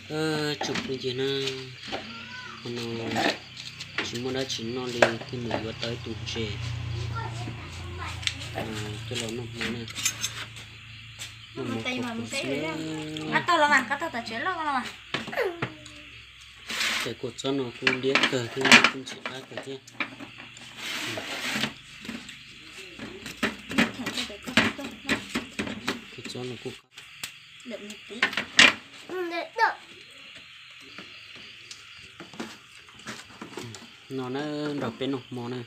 Tsoom phooj ywg na, hmo no tsis muaj dab tsi noj li thiaj mus yuav tau ib tug ntses coj los noj hmo na. Noj hmo qhuav qhuav xwb na. Ces kua txob no kuj liab kawg thiab kuj ntxim qab kawg thiab. Kua txob no kuj qab. No na, nrog peb noj hmo na.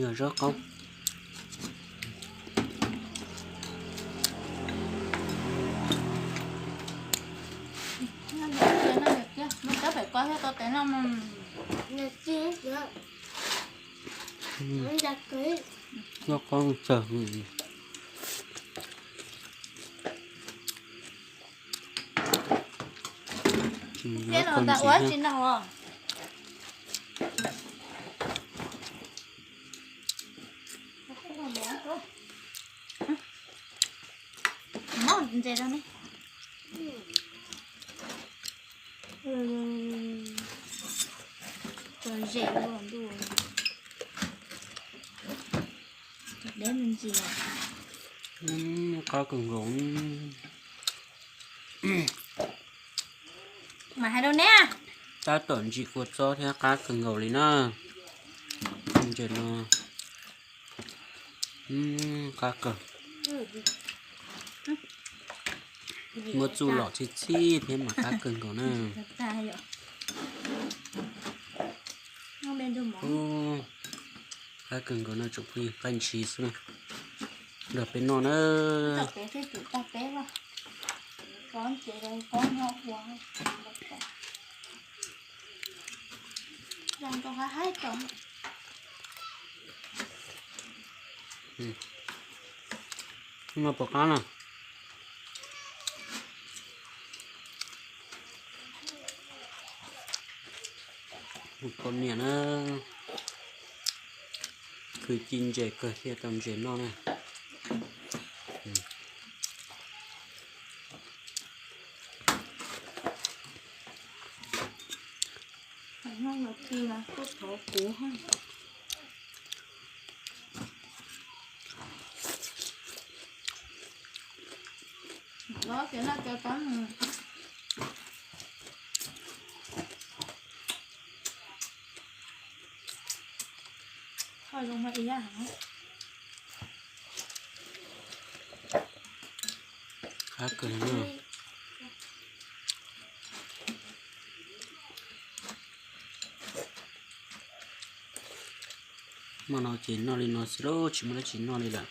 Yog zaub qaub. Muab cov pem ko thiab tau tes no. Zaub qaub tsawg. Thiab no ntag ua tsis noj os. Muab ntses rau ne. Tso zem ua ntuj. Deb me ntsis. Qab kawg nkaus. Mas hais rau neb, tab tom ntsim kua txob thiab qab kawg nkaus li na. Ntses no qab kawg. Muab txuj lom txhij txhij thiab mas qab kawg nkaus na. Qab kawg nkaus no tsoom phooj ywg, qaij ntshis xwb na. Nrog peb noj na. No puas qab na? Poj niam na, khwv ci ntses kawg thiaj tau ntses noj na. Qab kawg li na. Hmo no ces noj li no xwb lauj, tsis muaj dab tsi noj li lawm.